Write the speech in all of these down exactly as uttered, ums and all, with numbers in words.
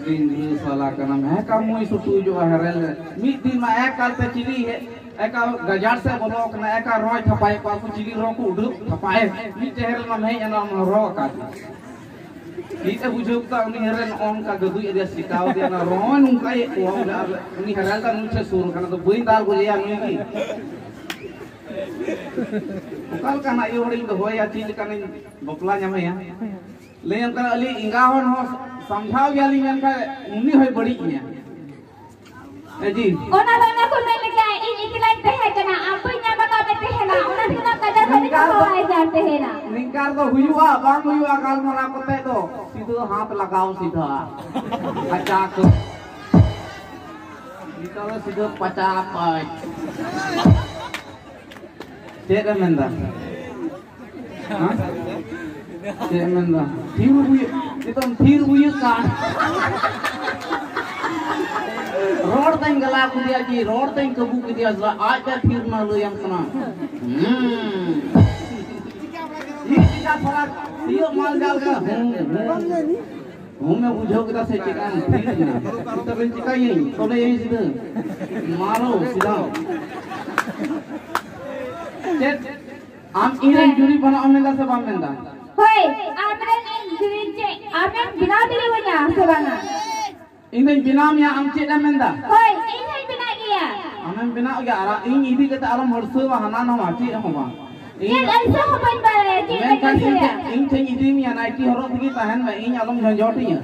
ᱰᱤᱝᱜᱽᱨᱟᱹ ᱥᱟᱞᱟ ᱠᱟᱱᱟᱢ, ᱦᱮᱸ ᱠᱟ ᱢᱩᱭ ᱥᱩᱴᱩ ᱦᱤᱡᱩᱜᱼᱟ ᱦᱮᱨᱮᱞ ᱨᱮ᱾ ᱢᱤᱫ ᱫᱤᱱ ᱢᱟ ᱮᱠᱟᱞ ᱛᱮ ᱪᱤᱞᱤ ᱦᱮᱡ, ᱮᱠᱟᱞ ᱜᱟᱡᱟᱲ ᱥᱮᱫ ᱵᱚᱞᱚ ᱠᱟᱱᱟ, ᱮᱠᱟᱞ ᱨᱚᱭ ᱛᱷᱟᱯᱟᱭᱮᱫ ᱠᱚᱣᱟ ᱠᱚ, ᱪᱤᱞᱤ ᱨᱚ ᱠᱚ ᱩᱰᱟᱹᱜ ᱛᱷᱟᱯᱟᱭᱮᱫ, ᱢᱤᱫᱴᱮᱡ ᱦᱮᱨᱮᱞ ᱢᱟᱢ ᱦᱮᱡ ᱮᱱᱟ, ᱚᱱᱟ ᱨᱚ ᱟᱠᱟᱫ ᱢᱮ᱾ ᱱᱤᱛ ᱮ ᱵᱩᱡᱷᱟᱹᱣ ᱠᱮᱫᱟ, ᱩᱱᱤ ᱦᱮᱨᱮᱞ ᱱᱚᱜᱼᱚ ᱱᱚᱝᱠᱟ ᱜᱟᱹᱫᱩᱡ ᱮᱫᱮᱭᱟ, ᱥᱤᱠᱟᱣ ᱮᱫᱮᱭᱟ, ᱚᱱᱟ ᱨᱚᱭ ᱱᱚᱝᱠᱟᱭᱮᱫ ᱠᱚᱣᱟ ᱵᱚᱞᱮ, ᱟᱨ ᱩᱱᱤ ᱦᱮᱨᱮᱞ ᱫᱚ ᱱᱩᱭ ᱴᱷᱮᱱ ᱥᱩᱨ ᱠᱟᱱᱟ, ᱫᱚ ᱵᱟᱹᱧ ᱫᱟᱞ ᱜᱚᱡᱮᱭᱟ ᱱᱩᱭ ᱜᱮ᱾ ᱚᱠᱟ ᱞᱮᱠᱟᱱ ᱟᱭᱳ ᱦᱚᱲᱤᱧ ᱫᱚᱦᱚᱭᱟ, ᱪᱮᱫ ᱞᱮᱠᱟᱱᱤᱧ ᱵᱟᱯᱞᱟ ᱧᱟᱢᱮᱭᱟ? ᱞᱟᱹᱭᱟᱢ ᱠᱟᱱᱟ, ᱟᱹᱞᱤᱧ ᱮᱸᱜᱟ ᱦᱚᱲ ᱦᱚᱸ ᱥᱟᱢᱡᱷᱟᱣ ᱜᱮᱭᱟᱞᱤᱧ, ᱢᱮᱱᱠᱷᱟᱱ ᱩᱱᱤ ᱦᱚᱸᱭ ᱵᱟᱹᱲᱤᱡ ᱤᱧᱟ᱾ ᱮ ᱡᱤ᱾ ᱚᱱᱟ ᱫᱚ ᱚᱱᱟ ᱠᱚ ᱢᱮᱱ ᱞᱮᱠᱟ, ᱤᱧ ᱮᱠᱞᱟᱧ ᱛᱟᱦᱮᱸ ᱠᱟᱱᱟ, ᱟᱢ ᱵᱟᱹᱧ ᱧᱟᱢ ᱟᱠᱟᱫ ᱢᱮ ᱛᱟᱦᱮᱱᱟ, ᱚᱱᱟ ᱛᱮᱜᱮ ᱱᱚᱣᱟ ᱠᱟᱡᱟᱠ ᱦᱚᱲ ᱱᱤᱝᱠᱟ ᱫᱚ, ᱦᱚᱦᱚᱣᱟᱭ ᱠᱟᱱ ᱛᱟᱦᱮᱱᱟ᱾ ᱱᱤᱝᱠᱟ ᱫᱚ ᱦᱩᱭᱩᱜᱼᱟ, ᱵᱟᱝ ᱦᱩᱭᱩᱜᱼᱟ, ᱜᱟᱞᱢᱟᱨᱟᱣ ᱠᱟᱛᱮ ᱫᱚ ᱥᱤᱫᱷᱟᱹ ᱦᱟᱛ ᱞᱟᱜᱟᱣ ᱥᱤᱫᱷᱟᱹ᱾ ᱯᱟᱪᱟ ᱠᱚ᱾ ᱱᱤᱛᱚᱜ ᱫᱚ ᱥᱤᱫᱷᱟᱹ ᱯᱟᱪᱟ ᱯᱟᱪ᱾ ᱪᱮᱫ ᱮᱢ ᱢᱮᱱᱫᱟ? ᱦᱮᱸ? ᱪᱮᱫ ᱮᱢ ᱢᱮᱱᱫᱟ? ᱛᱷᱤᱨ ᱵᱩᱭᱟᱹ, ᱱᱤᱛᱚᱝ ᱛᱷᱤᱨ ᱵᱩᱭᱟᱹ ᱠᱟᱱ᱾ ᱨᱚᱲ ᱛᱮᱧ ᱜᱟᱞᱟ ᱠᱮᱫᱮᱭᱟ ᱡᱮ, ᱨᱚᱲ ᱛᱮᱧ ᱠᱟᱹᱵᱩ ᱠᱮᱫᱮᱭᱟ, ᱟᱡ ᱛᱮ ᱛᱷᱤᱨ ᱢᱟ ᱞᱟᱹᱭᱟᱢ ᱠᱟᱱᱟ᱾ ᱦᱩᱸ᱾ ᱤᱧ ᱪᱤᱠᱟ ᱛᱷᱚᱲᱟ ᱥᱤᱭᱳᱜ ᱢᱟᱞ ᱡᱟᱞ ᱠᱟᱱᱟ? ᱦᱩᱸ, ᱦᱩᱸ᱾ ᱦᱩᱸ ᱮ ᱵᱩᱡᱷᱟᱹᱣ ᱠᱮᱫᱟ ᱥᱮ ᱪᱮᱫ ᱮᱢ ᱛᱷᱤᱨ ᱮᱱᱟ? ᱱᱤᱛᱚᱜ ᱵᱮᱱ ᱪᱤᱠᱟᱹᱭᱟᱹᱧ? ᱛᱚᱞᱮᱭᱟᱹᱧ ᱥᱤᱫᱷᱟᱹ᱾ ᱢᱟᱨᱳ ᱥᱤᱫᱷᱟᱹ᱾ ᱪᱮᱫ? ᱟᱢ ᱤᱧ ᱨᱮᱱ ᱡᱩᱨᱤ ᱵᱮᱱᱟᱜ ᱮᱢ ᱢᱮᱱᱫᱟ ᱥᱮ ᱵᱟᱢ ᱢᱮᱱᱫᱟ? ᱦᱳᱭ, ᱟᱢ ᱨᱮᱱ ᱤᱧ ᱡᱩᱨᱤ ᱪᱮᱫ ᱟᱢᱮᱢ ᱵᱮᱱᱟᱣ ᱫᱟᱲᱮᱭᱟᱹᱧᱟ ᱥᱮ ᱵᱟᱝᱟ? ᱤᱧ ᱫᱚᱧ ᱵᱮᱱᱟᱣ ᱢᱮᱭᱟ, ᱟᱢ ᱪᱮᱫ ᱮᱢ ᱢᱮᱱᱫᱟ? ᱦᱳᱭ, ᱤᱧ ᱦᱚᱧ ᱵᱮᱱᱟᱣ ᱜᱮᱭᱟ᱾ ᱟᱢᱮᱢ ᱵᱮᱱᱟᱣ ᱜᱮᱭᱟ, ᱟᱨ ᱤᱧ ᱤᱫᱤ ᱠᱟᱛᱮ ᱟᱞᱚᱢ ᱦᱟᱹᱲᱥᱟᱹᱣᱟ, ᱦᱟᱱᱟ ᱱᱟᱣᱟ ᱪᱮᱫ ᱦᱚᱸ ᱵᱟᱝ᱾ ᱤᱧ ᱪᱮᱫ ᱟᱹᱲᱤᱥ ᱦᱚᱸ ᱵᱟᱹᱧ ᱵᱟᱲᱟᱭᱟ, ᱪᱮᱫ ᱢᱮᱱᱠᱷᱟᱱ ᱵᱟᱹᱧ ᱤᱧ ᱟᱹᱲᱤᱥᱚᱜᱼᱟ᱾ ᱴᱷᱮᱱ, ᱤᱧ ᱴᱷᱮᱱ ᱤᱫᱤ ᱢᱮᱭᱟ, ᱱᱟᱭᱴᱤ ᱦᱚᱨᱚᱜ ᱛᱮᱜᱮ ᱛᱟᱦᱮᱱ ᱢᱮ, ᱤᱧ ᱟᱞᱚᱢ ᱡᱷᱚᱸᱡᱚᱴᱤᱧᱟ᱾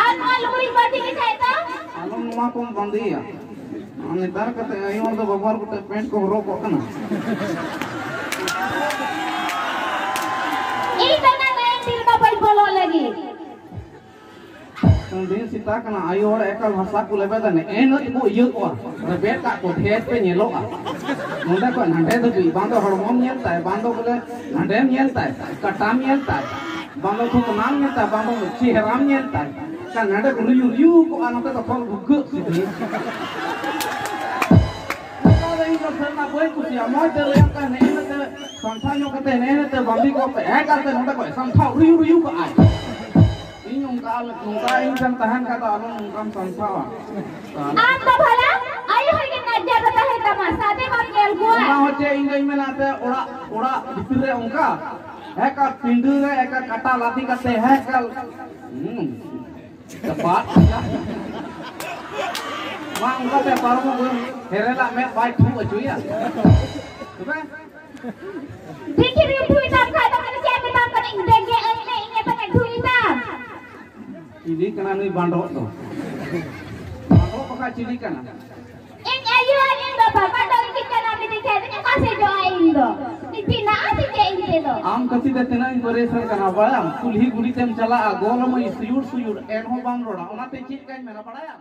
ᱟᱨ ᱱᱚᱣᱟ ᱞᱩᱜᱽᱲᱤ ᱵᱟᱸᱫᱮ ᱞᱮᱠᱷᱟᱡ ᱫᱚ? ᱟᱞᱚᱢ ᱱᱚᱣᱟ ᱠᱚᱢ ᱵᱟᱸᱫᱮᱭᱟ᱾ ᱱᱮᱛᱟᱨ ᱠᱟᱛᱮ ᱟᱭᱳ ᱦᱚᱲ ᱫᱚ ᱵᱟᱵᱟ ᱦᱚᱲ ᱠᱚᱴᱮᱡ ᱯᱮᱱᱴ ᱠᱚ ᱦᱚᱨᱚᱜ ᱠᱚᱜ ᱠᱟᱱᱟ᱾ ᱤᱧ ᱫᱚ ᱚᱱᱟ ᱞᱟᱭᱤᱱ ᱨᱮᱫᱚ ᱵᱟᱹᱧ ᱵᱚᱞᱚᱜ ᱞᱟᱹᱜᱤᱫ᱾ ᱫᱤᱱ ᱥᱮᱛᱟᱜ ᱠᱟᱱᱟ, ᱟᱭᱳ ᱦᱚᱲ ᱮᱠᱟᱞ ᱵᱷᱟᱥᱟ ᱠᱚ ᱞᱮᱵᱮᱫᱟ, ᱱᱮᱜᱼᱮ ᱱᱟᱹᱛ ᱠᱚ ᱤᱭᱟᱹ ᱠᱚᱜᱼᱟ, ᱨᱮᱵᱮᱫ ᱠᱟᱜ ᱠᱚ, ᱰᱷᱮᱨ ᱯᱮ ᱧᱮᱞᱚᱜᱼᱟ᱾ ᱱᱚᱸᱰᱮ ᱠᱷᱚᱱ ᱱᱟᱸᱰᱮ ᱫᱷᱟᱹᱵᱤᱡ, ᱵᱟᱝ ᱫᱚ ᱦᱚᱲᱢᱚᱢ ᱧᱮᱞ ᱛᱟᱭ, ᱵᱟᱝ ᱫᱚ ᱵᱚᱞᱮ ᱱᱟᱸᱰᱮᱢ ᱧᱮᱞ ᱛᱟᱭ, ᱠᱟᱴᱟᱢ ᱧᱮᱞ ᱛᱟᱭ, ᱵᱟᱝ ᱫᱚ ᱛᱷᱩᱛᱱᱟᱢ ᱧᱮᱞ ᱛᱟᱭ, ᱵᱟᱝ ᱫᱚ ᱪᱮᱦᱨᱟᱢ ᱧᱮᱞ ᱛᱟᱭ᱾ ᱠᱟ ᱱᱟᱸᱰᱮ ᱠᱚ ᱨᱩᱭᱩ ᱨᱩᱭᱩ ᱠᱚᱜᱼᱟ, ᱱᱚᱛᱮ ᱫᱚ ᱠᱷᱚᱞ ᱵᱷᱩᱜᱟᱹᱜ ᱥᱤᱫᱷᱟᱹ᱾ ᱚᱱᱠᱟ ᱫᱚ ᱤᱧ ᱫᱚ ᱥᱟᱹᱨᱤᱱᱟᱜ ᱵᱟᱹᱧ ᱠᱩᱥᱤᱭᱟᱜᱼᱟ᱾ ᱢᱚᱡᱽ ᱛᱮ ᱞᱟᱹᱭᱟᱢ ᱠᱟᱱᱟ, ᱱᱮᱜᱼᱮ ᱱᱟᱛᱮ ᱥᱟᱢᱴᱷᱟᱣ ᱧᱚᱜ ᱠᱟᱛᱮ, ᱱᱮᱜᱼᱮ ᱱᱟᱛᱮ ᱵᱟᱸᱫᱮ ᱠᱚᱜ ᱯᱮ, ᱮᱠᱟᱞ ᱛᱮ ᱱᱚᱸᱰᱮ ᱠᱷᱚᱱ ᱥᱟᱢᱴᱷᱟᱣ ᱨᱩᱭᱩ ᱨᱩᱭᱩ ᱠᱟᱜᱼᱟᱭ᱾ ᱱᱚᱝᱠᱟ ᱟᱞᱚ, ᱱᱚᱝᱠᱟ ᱤᱧ ᱴᱷᱮᱱ ᱛᱟᱦᱮᱱ ᱠᱷᱟᱱ ᱫᱚ ᱟᱞᱚᱢ ᱱᱚᱝᱠᱟᱢ ᱥᱟᱢᱴᱟᱣᱟ᱾ ᱟᱢ ᱫᱚ ᱵᱷᱟᱞᱟ ᱟᱭᱳ ᱦᱚᱲ ᱜᱮ ᱱᱟᱡᱟᱨ ᱫᱚ ᱛᱟᱦᱮᱱ ᱛᱟᱢᱟ, ᱥᱟᱫᱮ ᱵᱟᱢ ᱧᱮᱞ ᱠᱚᱣᱟ᱾ ᱚᱱᱟ ᱦᱚᱸ ᱪᱮᱫ ᱤᱧ ᱫᱚᱧ ᱢᱮᱱᱟ, ᱟᱯᱮ ᱚᱲᱟᱜ, ᱚᱲᱟᱜ ᱵᱷᱤᱛᱤᱨ ᱨᱮ ᱚᱱᱠᱟ ᱦᱮᱸ ᱠᱟ ᱯᱤᱸᱰᱟᱹ ᱨᱮ ᱮᱠᱟ ᱠᱟᱴᱟ ᱞᱟᱫᱮ ᱠᱟᱛᱮ ᱦᱮᱸ ᱠᱟ ᱦᱩᱸ ᱪᱟᱯᱟᱫ ᱢᱟ ᱚᱱᱠᱟᱛᱮ ᱯᱟᱨᱚᱢᱚᱜ ᱦᱮᱨᱮᱞᱟᱜ ᱢᱮᱫ ᱵᱟᱭ ᱴᱷᱩ ᱦᱚᱪᱚᱭᱟ᱾ ᱛᱚᱵᱮ ᱫᱤᱠᱤ ᱨᱤᱯᱷᱩᱭ ᱛᱟᱢ ᱠᱷᱟᱡ ᱫᱚ ᱢᱟᱱᱮ ᱪᱮᱫ ᱢᱮᱛᱟᱢ ᱠᱟᱱᱟ? ᱤᱧ ᱵᱮᱸᱜᱮᱫ ᱟᱹᱧ ᱢᱮ, ᱤᱧ ᱮ ᱛᱟᱠᱟ ᱰᱷᱩᱞ ᱛᱟᱢ᱾ ᱪᱤᱞᱤ ᱠᱟᱱᱟ ᱱᱩᱭ ᱵᱟᱸᱰᱚᱜ ᱫᱚ? ᱵᱟᱸᱰᱚᱜ ᱵᱟᱠᱷᱟᱡ ᱪᱤᱞᱤ ᱠᱟᱱᱟ? ᱤᱧ ᱟᱭᱳ ᱟᱨ ᱤᱧ ᱵᱟᱵᱟ ᱵᱟᱸᱰᱚᱜ ᱜᱮ ᱠᱟᱱᱟ, ᱢᱤᱫ ᱴᱷᱮᱱ ᱫᱚ ᱚᱠᱟ ᱥᱮᱫ ᱡᱚᱜᱼᱟ ᱤᱧ ᱫᱚ? ᱤᱧ ᱵᱮᱱᱟᱜᱼᱟ ᱥᱮ ᱪᱮᱫ ᱤᱧ ᱛᱮᱫᱚ? ᱟᱢ ᱠᱷᱟᱹᱛᱤᱨ ᱛᱮ ᱛᱤᱱᱟᱹᱜ ᱤᱧ ᱯᱟᱹᱨᱤᱥ ᱠᱟᱱᱟ ᱵᱟᱲᱟᱭᱟᱢ? ᱠᱩᱞᱦᱤ ᱜᱩᱞᱤ ᱛᱮᱢ ᱪᱟᱞᱟᱜᱼᱟ, ᱜᱚᱞ ᱟᱢᱟᱹᱧ ᱥᱩᱭᱩᱲ ᱥᱩᱭᱩᱲ, ᱮᱱᱦᱚᱸ ᱵᱟᱢ ᱨᱚᱲᱟ᱾ ᱚᱱᱟᱛᱮ ᱪᱮᱫ ᱞᱮᱠᱟᱧ ᱢᱮᱱᱟ ᱵᱟᱲᱟᱭᱟᱢ?